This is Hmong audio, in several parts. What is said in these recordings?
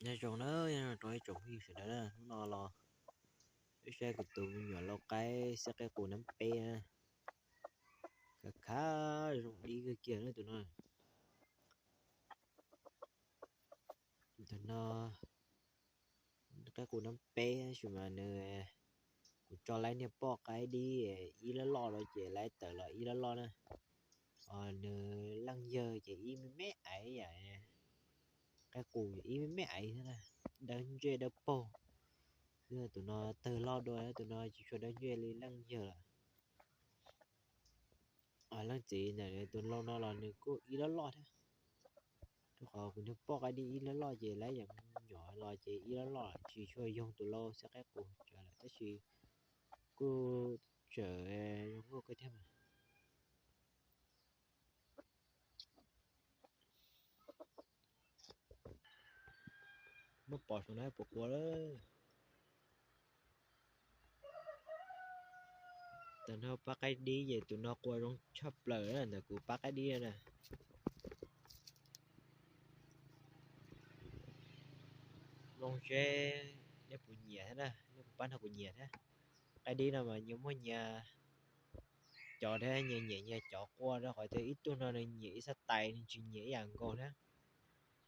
Nyob zoo na, nyob zoo rau ib tsoom phooj ywg sawv daws na, hnub no los wb saib kuv tus me nyuam lau qaib xiab qaib qus nab peb na, khav khav zoo dib kawg kiag na tus no. Tus no qaib qus nab peb tab sis mas nws, kuv tso laib niag poj qaib dib ib loj loj rau ces laib tawm los ib loj loj na. Nws leej yawg ces ib me me aiv yam, qaib qus ib me me aiv thiab na, dawb ntsej dawb paug. Tus no tawg loj dua, tus no tsis tshua dawb ntsej li leej yawg lawm. Leej txiv ntawm tus lau no los nws kuj ib loj loj thiab. Rau qhov kuv niag poj qaib dib ib loj loj ces laib yeej nyuam los ces ib loj loj tsis tshua yoog tus lau xiab qaib qus tsawv lawm tab sis kuj tseem zoo nkauj kawg thiab mas. Muab pom saum no puas qua lawm. Tus no pab qaib dib ces tus no qua zoo tshaj plaws ntawm kuv pab qaib dib na. Zoo seb nej puas nyiam thiab na, nej puas pab nrog kuv nyiam thiab. Qaib dib no mas nyias muaj nyias cov thiab, nyias nyiam nyias cov qua rau qhov tias ib tug no nws nyiam ib xab tais, nws tsis nyiam ib yam nkaus thiab.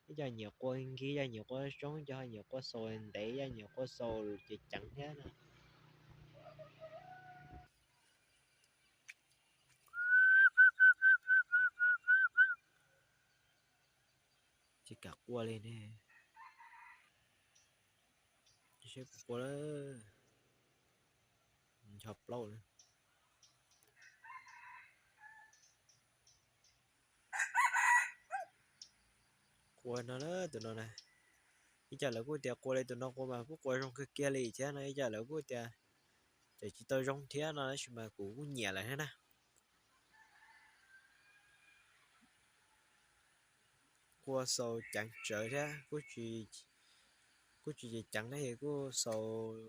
Ib co nyiam qua nkig, ib co nyiam qua tsoob, ib co ho nyiam qua xaus ntev, ib co nyiam qua xaus ceev ceev thiab na. Tsis kam qua li ne. Seb puas qua lawm. Ncho plaub lawm. Qua no na, tus no na. Ib co lawv kuj tias qua li tus no qua mas kuj qua zoo kawg kiag li thiab no, ib co lawv kuj tias tseem tsis tau zoo thiab no, tab sis mas kuv kuj nyiam lawm thiab na. Qua xaus ceev tsawv thiab, kuj tsis ceev ceev na, kuj xaus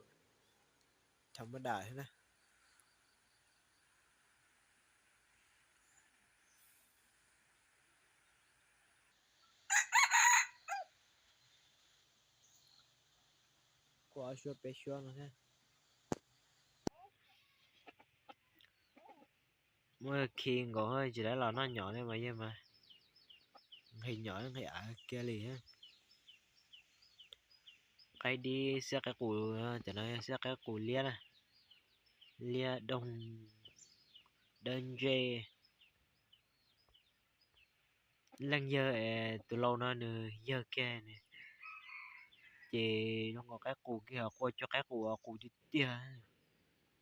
tham mab dam thiab na. Kua ob suab peb suab no thiab. Muaj khi nkaus tsis laib los noj nyom ne mas yog mas nqhis nyom nqhis av kiag li. Qaib dib xiab qaib qus, cov no xiab qaib qus liab na, liab doog dawb ntsej. Leej yawg tus lau no nws yawg kiag, ces zoo nkaus qaib qus kiag, qua cuag qaib qus qus tiag tiag.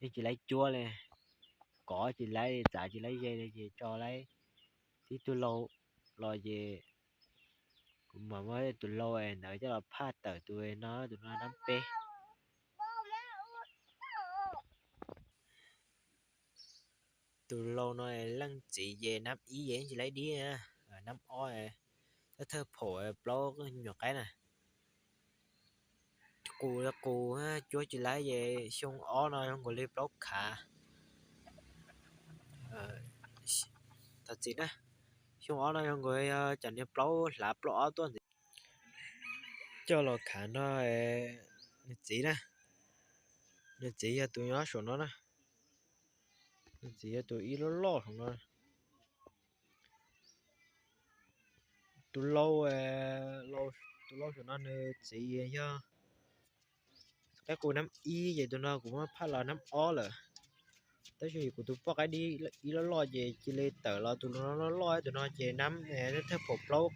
Yeej tsis laib cuab li, kov tsis laib li, txav tsis laib ze li, ces tso laib tib tug lau los ces kuv mam muab tus lau ntawd coj los phaj tawm tus no, tus no nab peb. Tus lau no leej txiv ces nab ib ces tsis laib dib, nab ob thawj thawj phaum plaub nyuam qaib na. Qus li qus, cuab tsis laib ces xyoo ob no zoo nkaus li plaub khav. Thov txim na, xyoo ob no zoo nkaus yog cov niag plaub hlav plaub ob tuaj ntxiv. Coj los khav no nws txiv na, nws txiv yog tus nyob saum no na, nws txiv yog tus ib loj loj saum no. Tus lau, tus lau saum no nws txiv yog qaib qus nab ib ces tus no kuv muab phaj los nab ob lawm. Tab sis kuv tus poj qaib dib ib loj loj ces cia li tawm los tus no loj loj, tus no ces nab thawj phaum plaub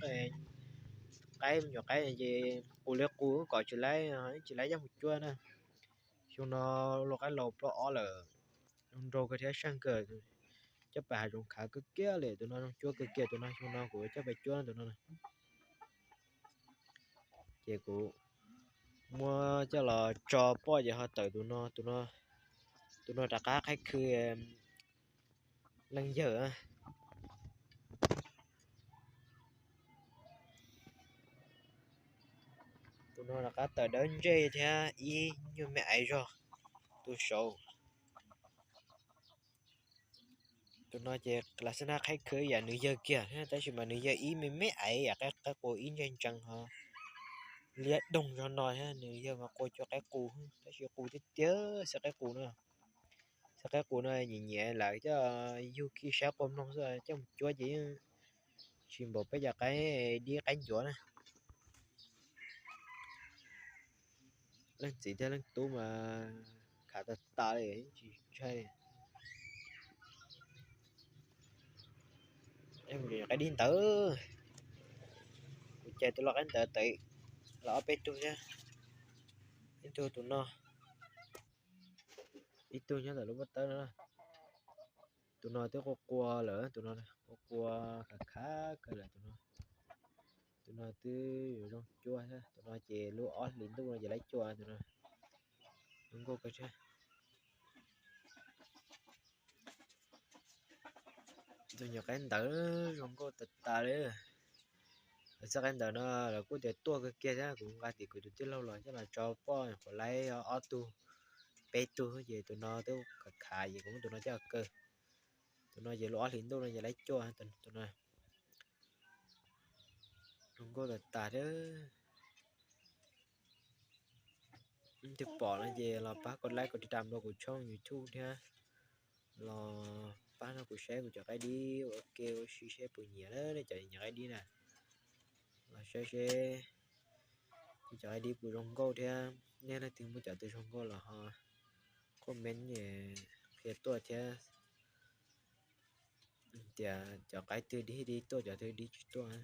qaib, me nyuam qaib ces qus li qus kom tsis laib, tsis laib coj mus cuab na. Xyoo no lau qaib lau plaub ob lawm, zoo nraug kawg thiab seej kawg, coj pais hav zoov khav kawg kiag li. Tus no zoo cuab kawg kiag, tus no xyoo no kuv coj pais cuab tus no. Ces kuv muab coj los tso poj ces ho tawm tus no, tus no rov qab qhaib khw leej yawg. Tus no rov qab tawm dawb ntsej thiab ib nyuag me aiv zog tus saud. Tus no ces lam xab nab qhaib khw yam nws yawg kiag thiab, tab sis mas nws yawg ib me me aiv yam qaib qus ib ntsej ntsees ho Liab doog zog no thiab, nws yog mas qua cov qaib qus, tab sis qus tiag tiag xwb, qaib qus no. Xyov qaib qus no nyiam nyiam lawm coj yug khi saib qua mloog xwb, coj mus cuab ces yeej tsis npaum peb cov qaib dib qaib ncuav na. Leej txiv thiab leej tub mas khav tas tas li, tsis ntshai li. Qaib dib ntawd, kuv cais tus lau qaib ntawd tawm los ob peb tug thiab. Ib tug tus no, ib tug nyob ntawm lub pob tawb no. Tus no twb qua qua lawm, tus no qua qua khav khav kawg lawm tus no. Tus no twb yuav zoo cuab thiab, tus no ces lub ob hlis ntuj no ces laib cuab tus no. Zoo nkauj kawg thiab. Tus nyuam qaib ntawd zoo nkauj tas tas li. Lawv txoj qaib ntawd no lawv kuj tias tuaj kawg kiag thiab, kuv nqa tim kuv tus tij laug los coj los tso poj nyuam qhuav laib ob tug peb tug ces tus no twb khav khav ces kuv muab tus no coj kaw. Tus no ces lub ob hlis ntuj no ces laib cuab tus no. Zoo nkauj tas tas thiab. Leej twg pom no ces los pab kov like kov tiv tam rau kuv tshooj YouTube thiab los pab nrog kuv saib kuv cov qaib dib ua ke ua si seb puas nyiam lawm nej cov nyiam qaib dib na. Los saib seb kuv cov qaib dib puas zoo nkauj thiab nej leej twg muaj cov twg zoo nkauj los ho comment qhia tuaj thiab tias cov qaib twg dib dib tuaj cov twg dib tsis tuaj.